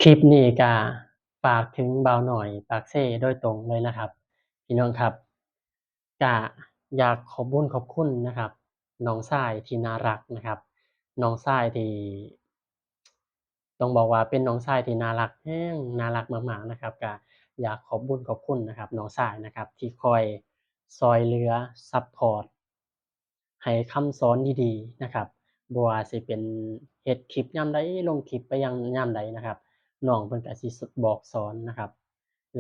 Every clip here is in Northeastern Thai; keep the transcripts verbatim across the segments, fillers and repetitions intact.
คลิปนี้ก็ฝากถึงบ่าวน้อยปากเซโดยตรงเลยนะครับ พี่น้องครับ ก็อยากขอบบุญขอบคุณนะครับ น้องชายที่น่ารักนะครับ น้องชายที่ ต้องบอกว่าเป็นน้องชายที่น่ารักแฮง น่ารักมากๆ นะครับ ก็อยากขอบบุญขอบคุณนะครับ น้องชายนะครับ ที่คอยซ่อยเหลือซัปพอร์ต ให้คำสอนดีๆ นะครับ บ่ว่าสิเป็นเฮ็ดคลิปยามใด ลงคลิปไปยาม ยามใดนะครับ น้องเพิ่นก็สิบอกสอนนะครับ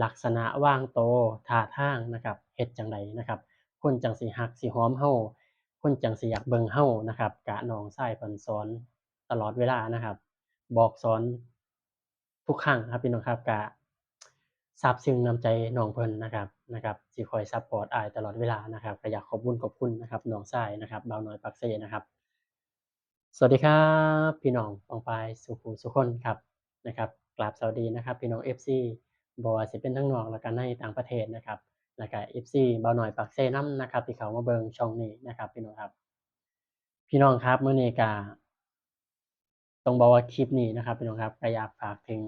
ลักษณะวางโต ท่าทางนะครับ เฮ็ดจั่งใดนะครับ คนจั่งสิฮักสิหอมเฮา คนจั่งสิอยากเบิ่งเฮานะครับ กะน้องชายเพิ่นสอนตลอดเวลานะครับ บอกสอนทุกครั้งครับพี่น้องครับ กะซาบซึ้งน้ำใจน้องเพิ่นนะครับ นะครับ ที่คอยซัปพอร์ตอ้ายตลอดเวลานะครับ ก็อยากขอบบุญขอบคุณนะครับ น้องชายนะครับ บ่าวน้อยปากเซนะครับ สวัสดีครับ พี่น้องปองปายสู่ผู้สู่คนครับ นะครับ กราบสวัสดีนะครับ พี่น้องเอฟซี บ่ว่าสิเป็นทั้งนอกแล้วก็ในต่างประเทศนะครับ แล้วก็เอฟซีบ่าวน้อยปากเซนำนะครับ ที่เข้ามาเบิ่งช่องนี้นะครับ พี่น้องครับ พี่น้องครับ มื้อนี้ก็ ต้องบอกว่าคลิปนี้นะครับ พี่น้องครับ ก็อยากฝากถึง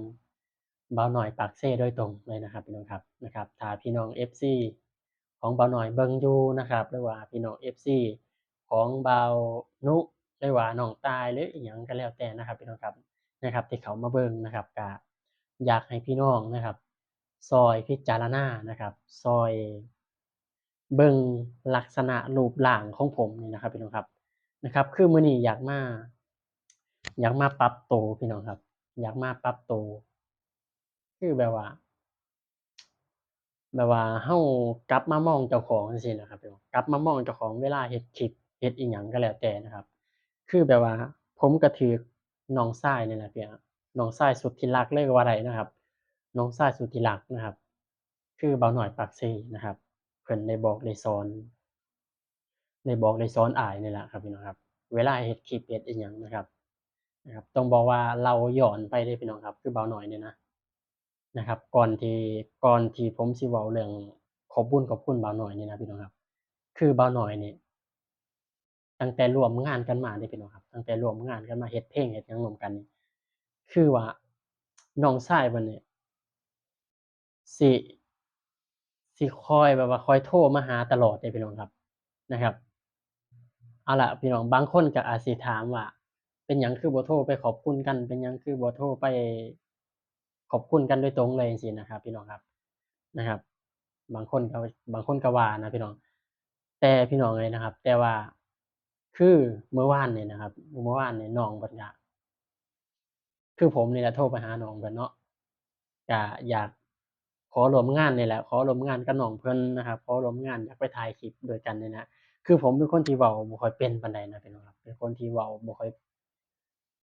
บ่าวน้อยปากเซโดยตรงเลยนะครับ พี่น้องครับ นะครับ ถ้าพี่น้องเอฟซีของบ่าวน้อยเบิ่งอยู่นะครับ หรือว่าพี่น้องเอฟซีของบ่าวนุ หรือว่าน้องตาย หรืออิหยังก็แล้วแต่นะครับ พี่น้องครับ นะครับ ที่เข้ามาเบิ่งนะครับ ก็อยากให้พี่น้องนะครับ ซ่อยพิจารณานะครับ ซ่อยเบิ่งลักษณะรูปร่างของผมนี่นะครับ พี่น้องครับ นะครับ คือมื้อนี้อยากมา อยากมาปรับโตพี่น้องครับ อยากมาปรับโต คือแบบว่า แบบว่าเฮากลับมามองเจ้าของจั่งซี้นะครับ กลับมามองเจ้าของเวลาเฮ็ดคลิป เฮ็ดอิหยังก็แล้วแต่นะครับ คือแบบว่าผมก็ถืกน้องชายนี่แหละพี่น้อง น้องชายสุดที่รักเลยก็ว่าได้นะครับ น้องชายสุดที่รักนะครับ คือบ่าวน้อยปากเซนะครับ เพิ่นได้บอกได้สอน ได้บอกได้สอนอ้ายนี่แหละครับพี่น้องครับ เวลาเฮ็ดคลิปเฮ็ดอิหยังนะครับ นะครับ ต้องบอกว่าเล่าย้อนไปเด้พี่น้องครับ คือบ่าวน้อยนี่นะ นะครับ ก่อนที่ ก่อนที่ผมสิเว้าเรื่องขอบบุญขอบคุณบ่าวน้อยนี่นะพี่น้องครับ คือบ่าวน้อยนี่ ตั้งแต่ร่วมงานกันมาเด้พี่น้องครับ ตั้งแต่ร่วมงานกันมาเฮ็ดเพลงเฮ็ดหยังร่วมกันนี่ คือว่าน้องชายเพิ่นนี่ สิ สิคอยแบบว่าคอยโทรมาหาตลอดเด้พี่น้องครับ นะครับ เอาล่ะพี่น้อง บางคนก็อาจสิถามว่า เป็นหยังคือบ่โทรไปขอบคุณกัน เป็นหยังคือบ่โทรไปขอบคุณกันโดยตรงเลยจั่งซี้นะครับ พี่น้องครับ นะครับ บางคนก็ บางคนก็ว่านะพี่น้อง แต่พี่น้องเอ้ยนะครับ แต่ว่า คือมื้อวานนี่นะครับ มื้อวานนี่น้องเพิ่นก็ คือผมนี่แหละโทรไปหาน้องเพิ่นเนาะ ก็อยากขอร่วมงานนี่แหละ ขอร่วมงานกับน้องเพิ่นนะครับ ขอร่วมงาน อยากไปถ่ายคลิปด้วยกันนี่นะ คือผมเป็นคนที่เว้าบ่ค่อยเป็นปานใดนะพี่น้องครับ เป็นคนที่เว้าบ่ค่อย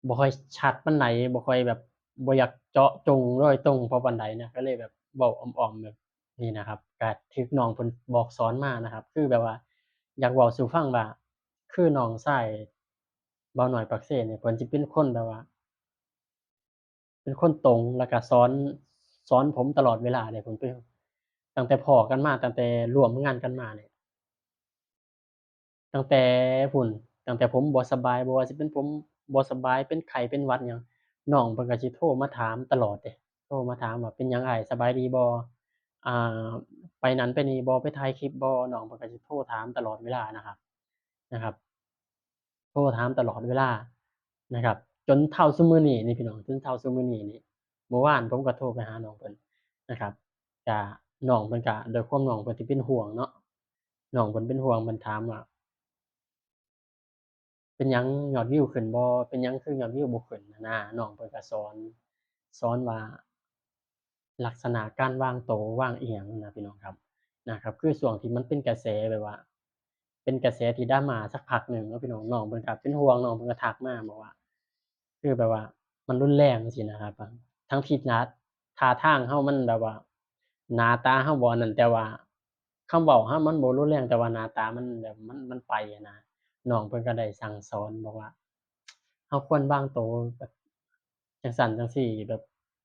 บ่ค่อยชัดปานใด บ่ค่อยแบบ บ่อยากเจาะจงโดยตรงพอปานใดนะ ก็เลยแบบเว้าอ้อมๆ แบบนี้นะครับ ก็ถืกน้องเพิ่นบอกสอนมานะครับ คือแบบว่า อยากเว้าสู่ฟังว่า คือน้องชายบ่าวน้อยปากเซนี่ เพิ่นสิเป็นคนแบบว่า เป็นคนตรง แล้วก็สอน สอนผมตลอดเวลาเลย ผมไป ตั้งแต่พ้อกันมา ตั้งแต่ร่วมงานกันมาเนี่ย ตั้งแต่พู้น ตั้งแต่ผมบ่สบาย บ่ว่าสิเป็นผมบ่สบาย เป็นไข้ เป็นหวัดหยัง น้องเพิ่นก็สิโทรมาถามตลอดเด้ โทรมาถามว่า "เป็นหยังอ้าย สบายดีบ่ อ่า ไปนั่นไปนี่บ่ ไปถ่ายคลิปบ่" น้องเพิ่นก็สิโทรถามตลอดเวลานะครับ นะครับ โทรถามตลอดเวลานะครับ จนเท่าซุมื้อนี้นี่พี่น้อง จนเท่าซุมื้อนี้นี่ เมื่อวานผมก็โทรไปหาน้องเพิ่นนะครับ ก็น้องเพิ่นก็ ด้วยความน้องเพิ่นที่เป็นห่วงเนาะ น้องเพิ่นเป็นห่วง เพิ่นถามว่า เป็นหยังยอดวิวขึ้นบ่ เป็นหยังคือยอดวิวบ่ขึ้นหั้นนะ น้องเพิ่นก็สอน สอนว่า ลักษณะการวางโตวางอิหยังนะพี่น้องครับ นะครับ คือช่วงที่มันเป็นกระแสแบบว่า เป็นกระแสที่ดราม่าสักพักหนึ่งเนาะพี่น้อง น้องเพิ่นก็เป็นห่วง น้องเพิ่นก็ทักมาบอกว่า คือแบบว่ามันรุนแรงจั่งซี้นะครับ ทั้งที่หน้า ท่าทางเฮามันแบบว่า หน้าตาเฮาบ่อันนั้น แต่ว่าคำเว้าเฮามันบ่รุนแรง แต่ว่าหน้าตามันแบบมัน มันไปหั้นนะ น้องเพิ่นก็ได้สั่งสอนบอกว่า เฮาควรวางโตแบบจั่งซั้นจั่งซี้ แบบ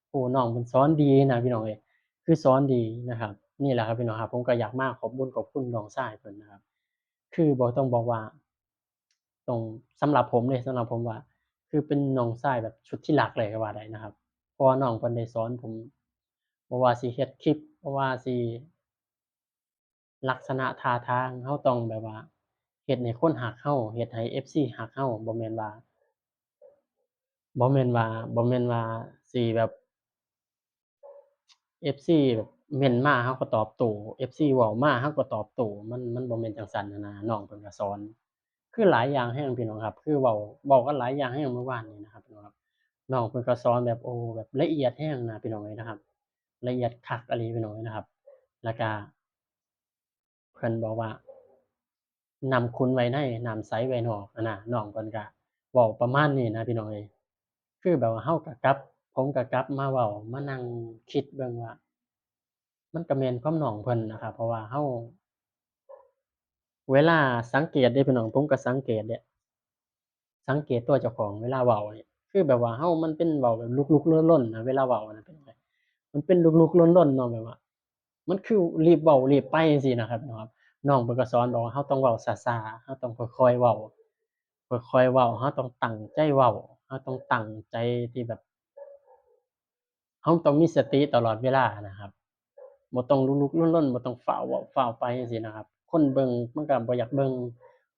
โอ้ น้องเพิ่นสอนดีนะพี่น้องเอ้ย คือสอนดีนะครับ นี่แหละครับพี่น้องครับ ผมก็อยากมาขอบบุญขอบคุณน้องชายเพิ่นนะครับ คือบ่ต้องบอกว่า ต้อง สำหรับผมเด้ สำหรับผมว่า คือเป็นน้องชายแบบสุดที่รักเลยก็ว่าได้นะครับ เพราะว่าน้องเพิ่นได้สอนผม บ่ว่าสิเฮ็ดคลิป บ่ว่าสิลักษณะท่าทาง เฮาต้องแบบว่าเฮ็ดให้คนฮักเฮา เฮ็ดให้เอฟซีฮักเฮา บ่แม่นว่า บ่แม่นว่า บ่แม่นว่าสิแบบ เอฟซีแบบเม้นต์มา เฮาก็ตอบโต้ เอฟซีเว้ามา เฮาก็ตอบโต้ มัน มันบ่แม่นจั่งซั้นหั้นนะ น้องเพิ่นก็สอน คือหลายอย่างแฮงพี่น้องครับ คือเว้า เว้ากันหลายอย่างแฮงเมื่อวานนี้นะครับพี่น้องครับ น้องเพิ่นก็สอนแบบ โอ้ แบบละเอียดแฮงนะพี่น้องเอ้ยนะครับ ละเอียดคักอีหลีพี่น้องเอ้ยนะครับ แล้วก็ เพิ่นบอกว่า น้ำขุ่นไว้ใน น้ำใสไว้นอก หั้นนะ น้องเพิ่นก็เว้าประมาณนี้นะพี่น้องเอ้ย คือแบบว่าเฮาก็กลับ ผมก็กลับมาเว้า มานั่งคิดเบิ่งว่า มันก็แม่นความน้องเพิ่นนะครับ เพราะว่าเฮา เวลาสังเกตเด้พี่น้อง ผมก็สังเกตเด้ สังเกตตัวเจ้าของเวลาเว้านี่ คือแบบว่าเฮามันเป็นเว้าแบบลุกๆล่นๆนะ เวลาเว้านะ เป็นจั่งใด มันเป็นลุกๆล่นๆเนาะ แบบว่า มันคือรีบเว้ารีบไปจั่งซี้นะครับ น้องเพิ่นก็สอนบอกว่าเฮาต้องเว้าช้าๆ เฮาต้องค่อยๆเว้า ค่อยๆเว้า เฮาต้องตั้งใจเว้า เฮาต้องตั้งใจที่แบบ เฮาต้องมีสติตลอดเวลานะครับ บ่ต้องลุกๆล่นๆ บ่ต้องฟ้าวเว้าฟ้าวไปจั่งซี้นะครับ คนเบิ่งมันก็บ่อยากเบิ่ง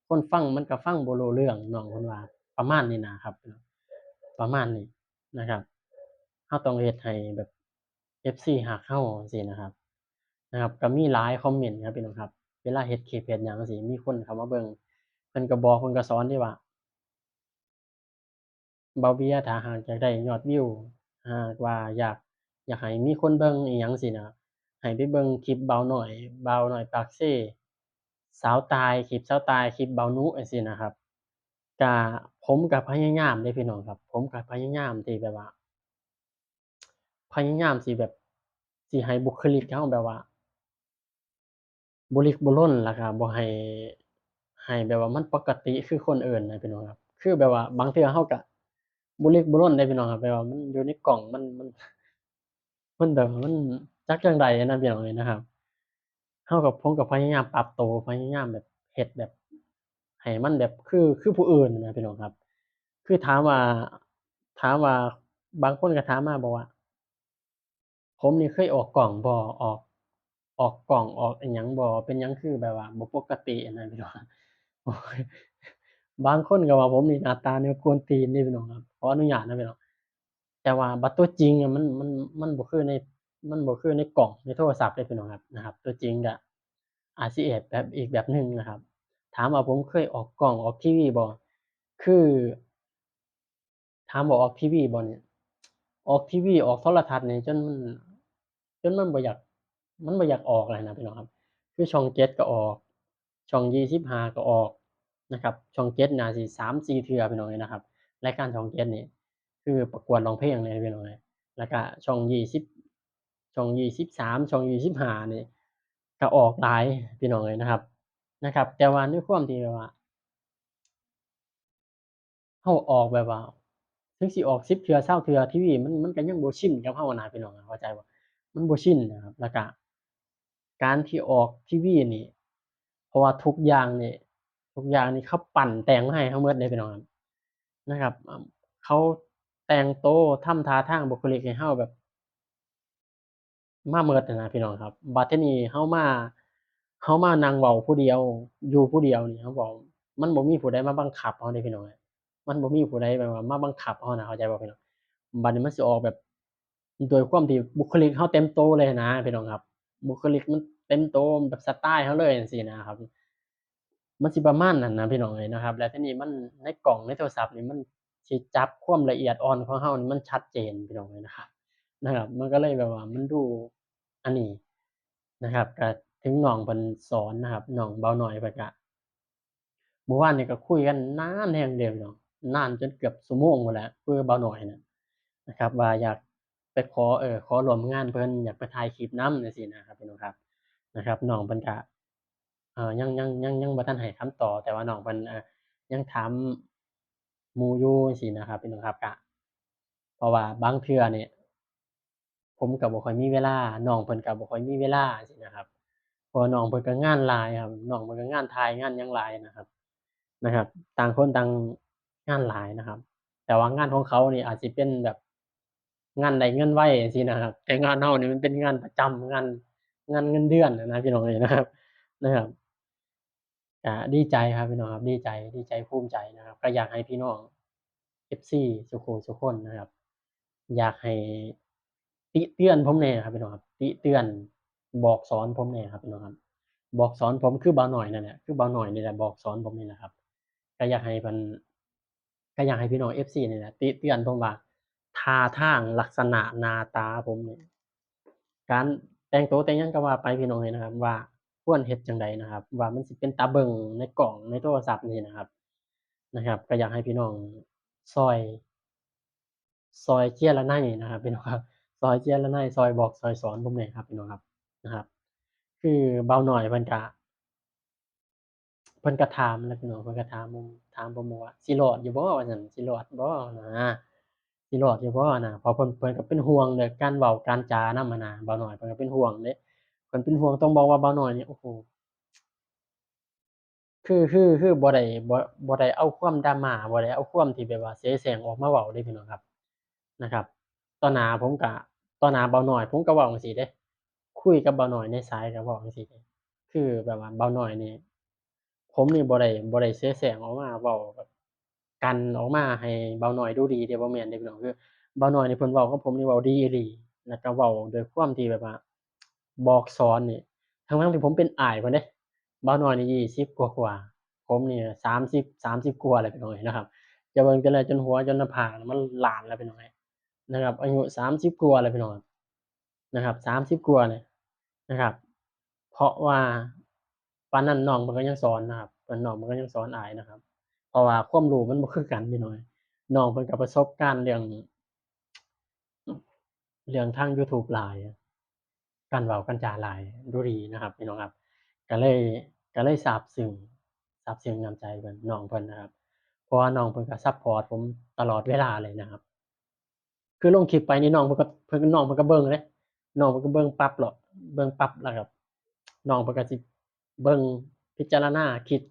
คนฟังมันก็ฟังบ่รู้เรื่อง น้องเพิ่นว่าประมาณนี้นะครับ ประมาณนี้นะครับ เฮาต้องเฮ็ดให้แบบ เอฟซีฮักเฮาจั่งซี้นะครับ นะครับ ก็มีหลายคอมเมนต์ครับพี่น้องครับ เวลาเฮ็ดคลิปเฮ็ดหยังจั่งซี้ มีคนเข้ามาเบิ่ง เพิ่นก็บอก เพิ่นก็สอนเด้ว่า บ่าวเบียร์ ถ้าหากอยากได้ยอดวิว หากว่าอยาก อยากให้มีคนเบิ่งอีหยังจั่งซี้นะ ให้ไปเบิ่งคลิปบ่าวน้อย บ่าวน้อยปากเซ สาวตาย คลิปสาวตาย คลิปบ่าวนุจั่งซี้นะครับ ก็ ผมก็พยายามเด้พี่น้องครับ ผมก็พยายามที่แบบว่า พยายามสิแบบ สิให้บุคลิกเฮาแบบว่า บ่ลิกบ่ลน แล้วก็บ่ให้ ให้แบบว่ามันปกติคือคนอื่นนะพี่น้องครับ คือแบบว่าบางเทื่อเฮาก็บ่ลิกบ่ลนเด้พี่น้องครับ แบบว่ามันอยู่ในกล้อง มัน มัน มันแบบว่ามันจักจั่งใดนะพี่น้องเอ้ยนะครับ เฮาก็ ผมก็พยายามปรับโต พยายามแบบเฮ็ดแบบ ให้มันแบบคือ คือผู้อื่นนะพี่น้องครับ คือถามว่า ถามว่า บางคนก็ถามมาบอกว่า ผมนี่เคยออกกล้องบ่ ออก ออกกล้อง ออกอิหยังบ่ เป็นหยังคือแบบว่าบ่ปกตินะพี่น้อง บางคนก็ว่าผมนี่หน้าตาแนวกวนตีนเด้พี่น้องครับ ขออนุญาตนะพี่น้อง แต่ว่าบัดตัวจริงอะมัน มัน มันบ่คือใน มันบ่คือในกล้อง ในโทรศัพท์เด้พี่น้องครับ นะครับ ตัวจริงก็อาจสิแบบ แบบอีกแบบหนึ่งนะครับ ถามว่าผมเคยออกกล้อง ออกทีวีบ่ คือ ถามว่าออกทีวีบ่เนี่ย ออกทีวี ออกโทรทัศน์นี่จนมัน จนมันบ่อยาก มันบ่อยากออกแล้วนะพี่น้องครับ คือช่องเจ็ดก็ออก ช่องยี่สิบห้าก็ออกนะครับ ช่องเจ็ดน่าสิสามสี่เทื่อพี่น้องเอ้ยนะครับ รายการช่องเจ็ดนี่ คือประกวดร้องเพลงเลยพี่น้องเอ้ย แล้วก็ช่องยี่สิบ ช่องยี่สิบสาม ช่องยี่สิบห้านี่ ก็ออกหลายพี่น้องเอ้ยนะครับ นะครับ แต่ว่าในความที่แบบว่า เฮาออกแบบว่า ถึงสิออกสิบเทื่อ ซาวเทื่อ ทีวีมัน มันก็ยังบ่ชินกับเฮานะพี่น้อง เข้าใจบ่ มันบ่ชินนะครับ แล้วก็ การที่ออกทีวีนี่ เพราะว่าทุกอย่างนี่ ทุกอย่างนี่เขาปั้นแต่งมาให้เฮาหมดเลยพี่น้องครับ นะครับ อ่า เขาแต่งโต ทำท่าทางบุคลิกให้เฮาแบบ มาหมดหั้นนะพี่น้องครับ บัดทีนี้เฮามา เฮามานั่งเว้าผู้เดียว อยู่ผู้เดียวนี่ เฮาเว้า มันบ่มีผู้ใดมาบังคับเฮาเด้พี่น้อง มันบ่มีผู้ใดแบบว่ามาบังคับเฮานะ เข้าใจบ่พี่น้อง บัดนี้มันสิออกแบบ โดยความที่บุคลิกเฮาเต็มโตเลยหั้นนะพี่น้องครับ บุคลิกมันเต็มโตแบบสไตล์เฮาเลยจั่งซี้นะครับ มันสิประมาณนั้นนะพี่น้องเอ้ยนะครับ แล้วทีนี้มัน ในกล้องในโทรศัพท์นี่มันสิจับความละเอียดอ่อนของเฮานี่มันชัดเจนพี่น้องเอ้ยนะครับ นะครับ มันก็เลยแบบว่ามันดูอันนี้นะครับ ก็ถึงน้องเพิ่นสอนนะครับ น้องบ่าวน้อยเพิ่นก็ เมื่อวานนี่ก็คุยกันนานแฮงเด้พี่น้อง นานจนเกือบชั่วโมงพู้นแหละ คุยกับบ่าวน้อยน่ะนะครับ ว่าอยากไปขอ เอ่อ ขอร่วมงานเพิ่น อยากไปถ่ายคลิปนำจั่งซี้นะครับพี่น้องครับ นะครับ น้องเพิ่นก็ เอ่อ ยัง ยัง ยัง ยังบ่ทันให้คำตอบ แต่ว่าน้องเพิ่น เอ่อ ยังถามหมู่อยู่จั่งซี้นะครับพี่น้องครับ ก็ เพราะว่าบางเทื่อนี่ ผมก็บ่ค่อยมีเวลา น้องเพิ่นก็บ่ค่อยมีเวลาจั่งซี้นะครับ เพราะว่าน้องเพิ่นก็งานหลายครับ น้องเพิ่นก็งานถ่ายงานหยังหลายนะครับ นะครับ ต่างคนต่างงานหลายนะครับ แต่ว่างานของเขานี่อาจสิเป็นแบบ งานได้เงินไวจังซี้นะครับ แต่งานเฮานี่มันเป็นงานประจำ งาน งานเงินเดือนนะ พี่น้องเอ้ยนะครับ นะครับ ก็ดีใจครับพี่น้องครับ ดีใจ ดีใจภูมิใจนะครับ ก็อยากให้พี่น้อง เอฟซี สุขุสุคนนะครับ อยากให้ติเตือนผมแหน่ครับพี่น้องครับ ติเตือนบอกสอนผมแหน่ครับพี่น้องครับ บอกสอนผมคือบ่าวน้อยนั่นแหละ คือบ่าวน้อยนี่แหละบอกสอนผมนี่แหละครับ ก็อยากให้เพิ่น ก็อยากให้พี่น้อง เอฟซี นี่แหละติเตือนผมว่า ท่าทางลักษณะหน้าตาผมนี่ การแต่งตัวแต่งหยังก็ว่าไปพี่น้องเอ้ยนะครับ ว่าควรเฮ็ดจั่งใดนะครับ ว่ามันสิเป็นตาเบิ่งในกล้องในโทรศัพท์นี่นะครับ นะครับ ก็อยากให้พี่น้องซ่อย ซ่อยเจียรไนนะครับพี่น้องครับ ซ่อยเจียรไน ซ่อยบอกซ่อยสอนผมแหน่ครับพี่น้องครับ นะครับ คือบ่าวน้อยเพิ่นก็ เพิ่นก็ถามแหละพี่น้อง เพิ่นก็ถามผม ถามผมว่า "สิรอดอยู่บ่?" ว่าซั่น "สิรอดบ่?" นะ "สิรอดอยู่บ่?" นะ เพราะเพิ่น เพิ่นก็เป็นห่วงเรื่องการเว้าการจานำหั้นนะ บ่าวน้อยเพิ่นก็เป็นห่วงเด้ เพิ่นเป็นห่วง ต้องบอกว่าบ่าวน้อยนี่ โอ้โห คือ คือ คือบ่ได้ บ่ บ่ได้เอาความดราม่า บ่ได้เอาความที่แบบว่าเสแสร้งออกมาเว้าเด้พี่น้องครับ นะครับ ต่อหน้าผมก็ ต่อหน้าบ่าวน้อยผมก็เว้าจั่งซี้เด้ คุยกับบ่าวน้อยในสายก็เว้าจั่งซี้เด้ คือแบบว่าบ่าวน้อยนี่ ผมนี่บ่ได้ บ่ได้เสแสร้งออกมาเว้าแบบ กันออกมาให้บ่าวน้อยดูดีเด้ บ่แม่นเด้พี่น้อง คือบ่าวน้อยนี่เพิ่นเว้ากับผมนี่เว้าดีอีหลี แล้วก็เว้าด้วยความที่แบบว่า บอกสอนนี่ ทั้งๆที่ผมเป็นอ้ายเพิ่นเด้ บ่าวน้อยนี่ยี่สิบกว่าๆ ผมนี่สามสิบ สามสิบกว่าแล้วพี่น้องเอ้ยนะครับ จะเบิ่งแต่ละจนหัวจนหน้าผากมันล้านแล้วพี่น้องเอ้ยนะครับ อายุสามสิบกว่าแล้วพี่น้อง นะครับ สามสิบกว่าเนี่ยนะครับ เพราะว่าปานนั้นน้องเพิ่นก็ยังสอนนะครับ เพิ่น น้องเพิ่นก็ยังสอนอ้ายนะครับ เพราะว่าความรู้มันบ่คือกันพี่น้อง น้องเพิ่นก็ประสบการณ์เรื่อง เรื่องทาง YouTube หลาย การเว้าการจาหลาย ดูดีนะครับพี่น้องครับ ก็เลย ก็เลยซาบซึ้ง ซาบซึ้งน้ำใจเพิ่น น้องเพิ่นนะครับ เพราะว่าน้องเพิ่นก็ซัปพอร์ตผมตลอดเวลาเลยนะครับ คือลงคลิปไปนี่น้องเพิ่นก็ เพิ่น น้องเพิ่นก็เบิ่งเด้ น้องเพิ่นก็เบิ่งปั๊บเนาะ เบิ่งปั๊บแล้วก็ น้องเพิ่นก็สิเบิ่ง พิจารณา คิด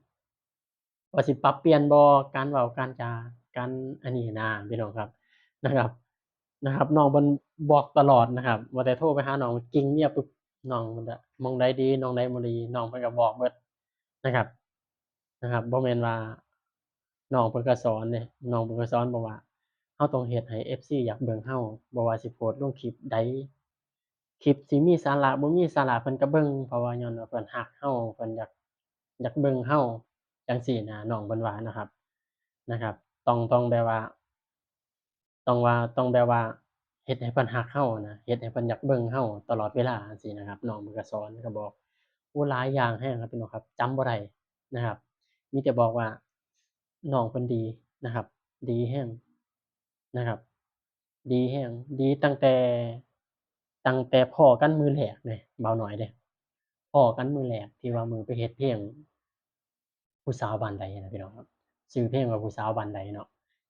ว่าสิปรับเปลี่ยนบ่ การเว้าการจา การอันนี้นะพี่น้องครับ นะครับ นะครับ น้องเพิ่นบอกตลอดนะครับ ว่าแต่โทรไปหาน้อง กิ่งเมียปุ๊บ น้องเพิ่นก็ หม่องใดดี หม่องใดบ่ดี น้องเพิ่นก็บอกเบิดนะครับ นะครับ บ่แม่นว่า น้องเพิ่นก็สอนเด้ น้องเพิ่นก็สอนบอกว่า เฮาต้องเฮ็ดให้ เอฟซี อยากเบิ่งเฮา บ่ว่าสิโพสต์ลงคลิปใด คลิปสิมีสาระบ่มีสาระเพิ่นก็เบิ่ง เพราะว่าย้อนว่าเพิ่นฮักเฮา เพิ่นอยาก อยากเบิ่งเฮา จั่งซี้นะ น้องเพิ่นว่านะครับ นะครับ ต้อง ต้องแบบว่า ต้องว่า ต้องแบบว่า เฮ็ดให้เพิ่นฮักเฮานะ เฮ็ดให้เพิ่นอยากเบิ่งเฮาตลอดเวลาจั่งซี้นะครับ น้องเพิ่นก็สอนก็บอก โอ้ หลายอย่างแฮงครับพี่น้องครับ จำบ่ได้นะครับ มีแต่บอกว่า น้องเพิ่นดีนะครับ ดีแฮงนะครับ ดีแฮง ดีตั้งแต่ ตั้งแต่พ้อกันมื้อแรกเด้ บ่าวน้อยเด้ พ้อกันมื้อแรกที่ว่ามื้อไปเฮ็ดเพลง ผู้สาวบ้านใดนะพี่น้องครับ ชื่อเพลงว่าผู้สาวบ้านใดเนาะ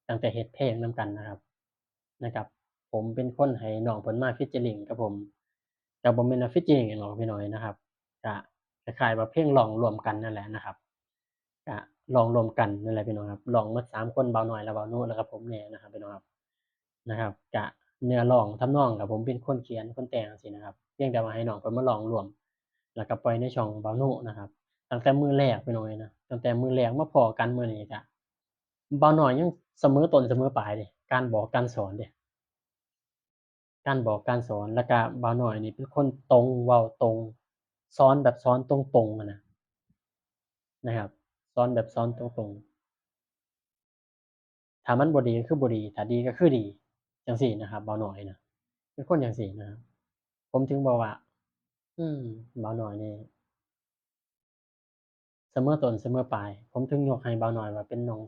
ตั้งแต่เฮ็ดเพลงนำกันนะครับ นะครับ ผมเป็นคนให้น้องเพิ่นมา featuring กับผม ก็บ่แม่นว่า featuring หยังหรอกพี่น้องนะครับ ก็คล้ายๆว่าเพลงร้องร่วมกันนั่นแหละนะครับ ก็ร้องร่วมกันนั่นแหละพี่น้องครับ ร้องหมดสามคน บ่าวน้อย และบ่าวนุ แล้วก็ผมแหน่นะครับพี่น้องครับ นะครับ ก็เนื้อร้องทำนองก็ผมเป็นคนเขียนคนแต่งจั่งซี้นะครับ เพียงแต่ว่าให้น้องเพิ่นมาร้องร่วม แล้วก็ปล่อยในช่องบ่าวนุนะครับ ตั้งแต่มื้อแรกพี่น้องเอ้ยนะ ตั้งแต่มื้อแรกมาพ้อกันมื้อนี้ก็ บ่าวน้อยยังเสมอต้นเสมอปลายเด้ การบอกการสอนเด้ การบอกการสอน แล้วก็บ่าวน้อยนี่เป็นคนตรง เว้าตรง สอนแบบสอนตรงๆ อะนะ นะครับ สอนแบบสอนตรงๆ ถ้ามันบ่ดีก็คือบ่ดี ถ้าดีก็คือดี จั่งซี้นะครับ บ่าวน้อยนะ เป็นคนจั่งซี้นะครับ ผมถึงบอกว่า อืม บ่าวน้อยนี่ เสมอต้นเสมอปลาย ผมถึงยกให้บ่าวน้อยว่าเป็นน้อง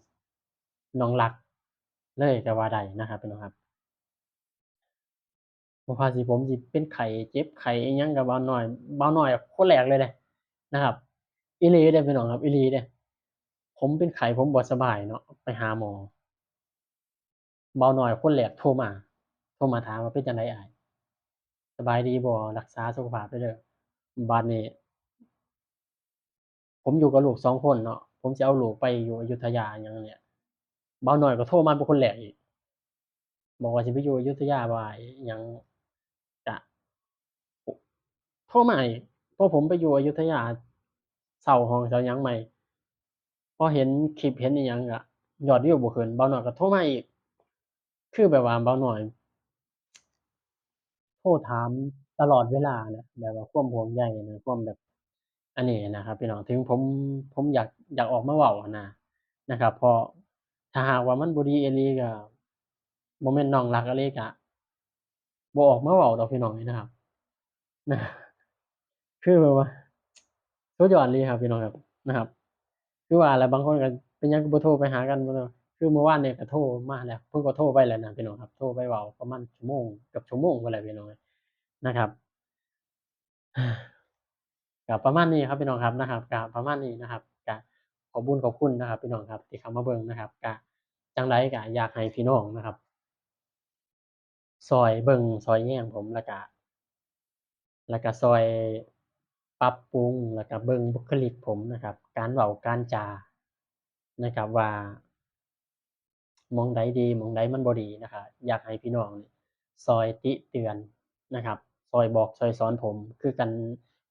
น้องรักเลยก็ว่าได้นะครับพี่น้องครับ บ่ว่าสิผมสิเป็นไข้เจ็บไข้อิหยังก็บ่าวน้อย บ่าวน้อยคนแรกเลยเด้นะครับ อีหลีเด้พี่น้องครับ อีหลีเด้ ผมเป็นไข้ผมบ่สบายเนาะ ไปหาหมอ บ่าวน้อยคนแรกโทรมา โทรมาถามว่าเป็นจั่งใดอ้าย สบายดีบ่ รักษาสุขภาพเด้อ บาดนี้ ผมอยู่กับลูกสองคนเนาะ ผมสิเอาลูกไปอยู่อยุธยาหยังเนี่ย บ่าวน้อยก็โทรมาเป็นคนแรกอีก บอกว่าสิไปอยู่อยุธยาบ่อ้าย อิหยัง กะ โทรมาอีก พอผมไปอยู่อยุธยา เช่าห้องเช่าหยังใหม่ พอเห็นคลิปเห็นอิหยังกะ ยอดวิวบ่ขึ้น บ่าวน้อยกะโทรมาอีก คือแบบว่าบ่าวน้อย โทรถามตลอดเวลานะ แบบว่าความห่วงใยนะ ความแบบ อันนี้นะครับพี่น้อง ถึงผม ผมอยาก อยากออกมาเว้าหั้นนะ นะครับ เพราะถ้าหากว่ามันบ่ดีอีหลีกะ บ่แม่นน้องรักอีหลีกะ บ่ออกมาเว้าดอกพี่น้องเอ้ยนะครับ นะ คือแบบว่า สุดยอดอีหลีครับพี่น้องครับ นะครับ คือว่าแล้วบางคนกะ เป็นหยังคือบ่โทรไปหากันบ่เนาะ คือเมื่อวานนี่กะโทรมาแล้ว เพิ่นกะโทรไปแล้วนะพี่น้องครับ โทรไปเว้าประมาณชั่วโมง เกือบชั่วโมงพู้นแหละพี่น้องเอ้ย นะครับ กะประมาณนี้ครับพี่น้องครับ นะครับ กะประมาณนี้นะครับ กะขอบบุญขอบคุณนะครับพี่น้องครับ ที่เข้ามาเบิ่งนะครับ กะจั่งใดกะอยากให้พี่น้องนะครับ ซ่อยเบิ่งซ่อยแยงผม แล้วกะ แล้วกะซ่อยปรับปรุง แล้วกะเบิ่งบุคลิกผมนะครับ การเว้าการจานะครับ ว่าหม่องใดดี หม่องใดมันบ่ดีนะครับ อยากให้พี่น้องนี่ซ่อยติเตือนนะครับ ซ่อยบอกซ่อยสอนผม คือกัน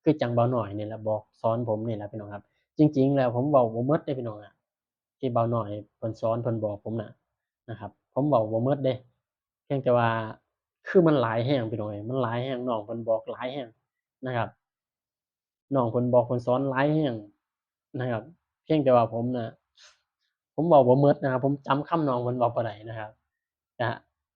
คือจั่งบ่าวน้อยนี่แหละ บอกสอนผมนี่แหละพี่น้องครับ จริงๆแล้วผมเว้าบ่หมดเด้พี่น้องอะ ที่บ่าวน้อยเพิ่นสอนเพิ่นบอกผมน่ะนะครับ ผมเว้าบ่หมดเด้ เพียงแต่ว่า คือมันหลายแฮงพี่น้องเอ้ย มันหลายแฮง น้องเพิ่นบอกหลายแฮงนะครับ น้องเพิ่นบอกเพิ่นสอนหลายแฮงนะครับ เพียงแต่ว่าผมน่ะ ผมเว้าบ่หมดนะครับ ผมจำคำน้องเพิ่นเว้าบ่ได้นะครับ กะ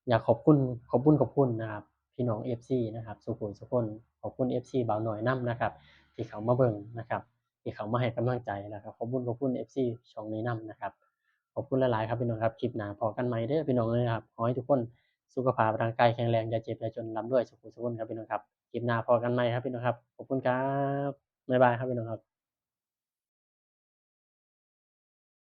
อยากขอบคุณ ขอบคุณ ขอบคุณนะครับ พี่น้องเอฟซีนะครับ สู่ผู้สู่คน ขอบคุณเอฟซีบ่าวน้อยนำนะครับ ที่เข้ามาเบิ่งนะครับ ที่เข้ามาให้กำลังใจ แล้วกะขอบคุณ ขอบคุณเอฟซีช่องนี้นำนะครับ ขอบคุณหลายๆครับพี่น้องครับ คลิปหน้าพ้อกันใหม่เด้อพี่น้องเอ้ยครับ ขอให้ทุกคนสุขภาพร่างกายแข็งแรง อย่าเจ็บอย่าจน ร่ำรวยสู่ผู้สู่คนครับพี่น้องครับ คลิปหน้าพ้อกันใหม่ครับพี่น้องครับ ขอบคุณครับ บ๊ายบายครับพี่น้องครับ